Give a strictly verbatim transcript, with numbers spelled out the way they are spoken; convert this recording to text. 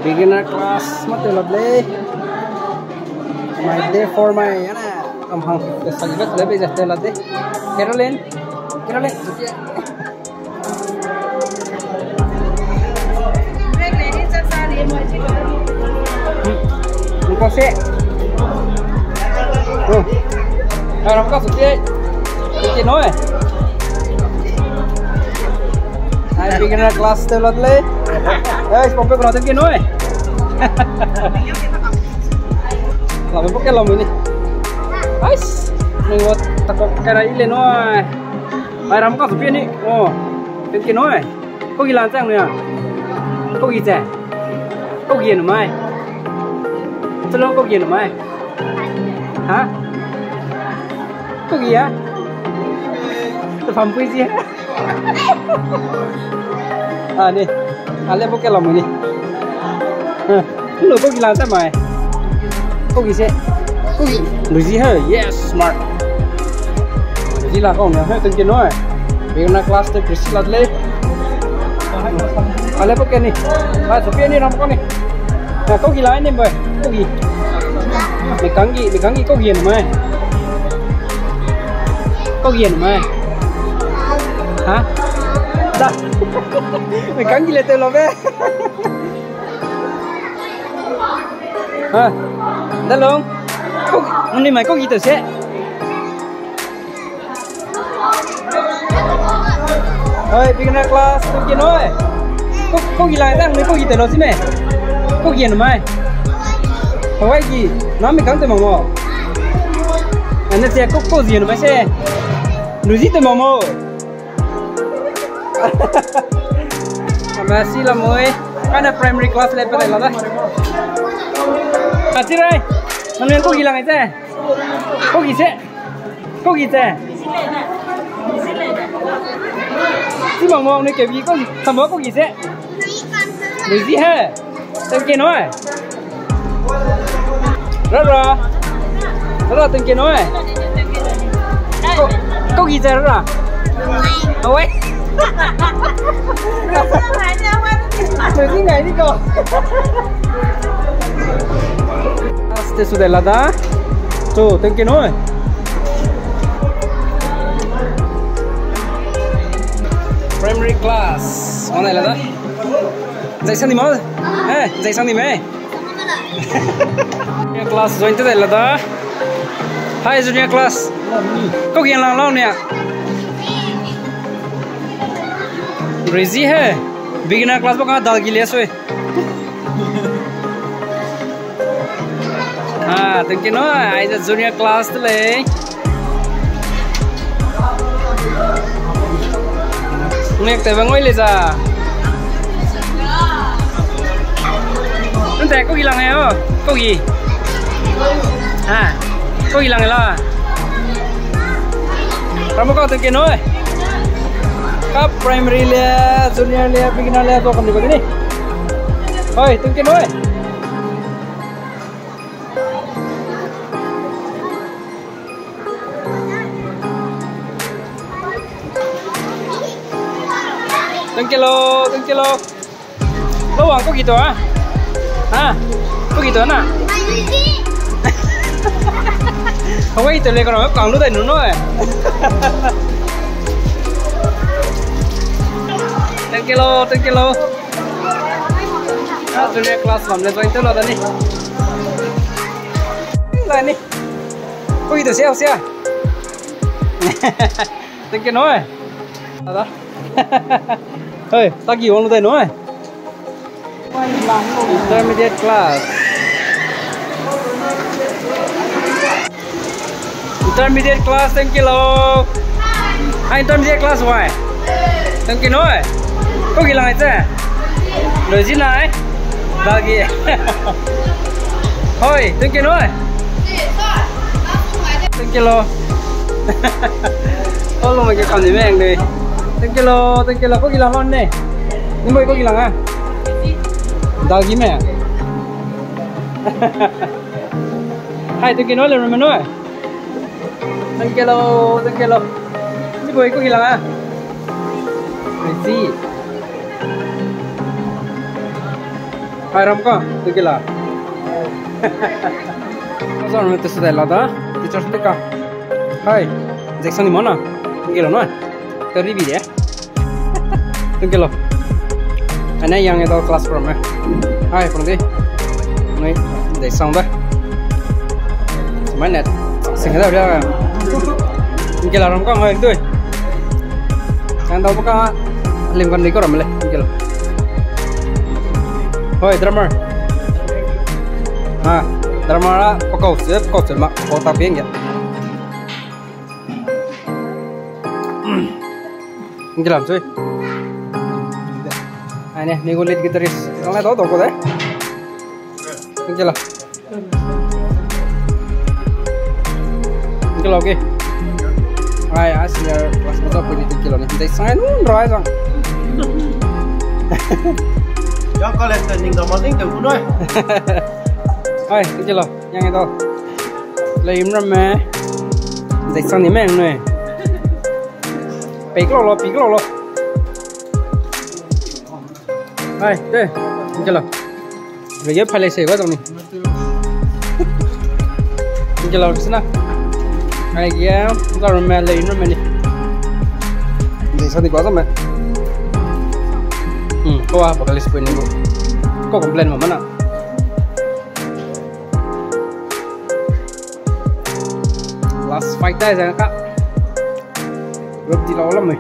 Beginner class ma tew lat lei. My day four mai, ane. Kam hang, de sang bet le be ze tew lat lei. Caroline. Caroline. Nko se. Oh. Ai, ram ka su tie. Tie noi. Ai, beginner class tew lat lei. Ai, spam pe kuna tew tie noi. Lam pe ke lam ni. Ais, ni wat tak kai ra i le noi. Ai, ram ka su pie ni. Oh, tew tie noi. Kau gi lan chang nui a. Kau gi che. Kau gi nu mai. Chelong kau gi nu mai. Ha? Kau gi a? Te pam pui ji. A ni. A le bo ke lam ni. Ha. Lu kau gi lan chang mai. Kau gi se. Kau gi. Lu ji he. Yes, smart. Lu ji la kau ne. He, thank you noi. Beginner class te prisi lat lei. Ale po ke ni. Ba su pe ni ram ko ni. Na kau gi lai ni bai. Kau gi. Mi kang gi, mi kang gi kau gi nu mai. Kau gi nu mai. Ha? Da. Mi kang gi le te lo be. Ha. Da long. Kau, ni mai kau gi te se. Oi, beginner class, kau gi noi. Kau, kau gi lai dang, kau gi te lo si me. Kau gi nu mai. Kau wai gi, na mi kang te mamo. Ane se kau, kau gi nu mai se. Nu ji te mamo. Ama si la moi. Kana primary class le pe la da. Ati rai. Nang kau gi lang ai te. Kau gi se. Kau gi che. Chi bang mo ne ke bi kau gi. Tam kau gi che. Lu ji he. Thank you noi. Rara. Rara thank you noi. Kau, kau gi che rara. Awai. Lu ji ngai ni ko. Aste su de la da. So, thank you noi. Primary class. Mana la da? Zai sang ni ma? Eh, zai sang ni me? Class join te de la da. Hi, junior class. Kau gi lang lau ne. Rezi he. Beginner class ba ka dal gi le sui. Ah, thank you noi, aize junior class te lei. Nek te bang oi le za. Nte kau gi lang e o, kau gi. Ah, kau gi lang e la. Ramo kau thank you noi. Ka primary le, junior le, beginner le, to kam di ba ni. Hoi, thank you noi. Thank you lo, thank you lo. Lo wang kau gi to a? Ha? Kau gi to na? Kau wang i to le kau kang lu dai nu noi. Thank you lo, thank you lo. Ah, junior class lam le join te la da ni. La ni. Kau gi to sia sia. Thank you noi. Ada. Hei, tagi wang lu dai noi. Intermediate class. Intermediate class, thank you lo. Ah, intermediate class wai. Thank you noi. Kau gi lang ai te. Lo ji nai. Dagi. Hoi, thank you noi. Thank you lo. Kau lo ma ke kam ni meng de. Thank you lo, thank you lo. Kau gi lang lo ne. Ni boi kau gi lang a. Dagi me. Hai, thank you noi le rume noi. Thank you lo, thank you lo. Ni boi kau gi lang a. I see. Hai, ram ka, tu ke la. Azar me tu se dai la da, teacher se ka. Hai, Jackson ni mana, tu ke la na. Teri bi de. Thank you lo. Ane yang edo class from me. Hai, from di. Nui, de sang da. Mai net. Sing da bia. Thank you lo, ram ka ngai dui. Kan da ka lim kan di ko ram le. Thank you lo. Hoi, drummer. Ha, drummer a, pakau se, pakau se ma, pakau ta pieng ya. Ngilam sui. Ai ne, ni gu lead guitarist. Kang le dau dau ko de. Ngila. Ngila ke. Ai, a senior class ko sa puni ngila ni. Dai sang nun rai sang. Ya college ning ga ma ding te ku noi. Ai, ngila. Yang e dau. Lei im ramme. Dai sang ni meng nui. Pei klo lo, pei klo lo. Hai, te. Ngila. Lei ye pale se ba dong ni. Ngila sina. Ai ye, dau ramme lei im ramme ni. Dai sang ni ba dong me. Hmm, ko a vocalist pui ni ko. Ko complain ma mana. Last fight dai zang ka. Group di lau lam me.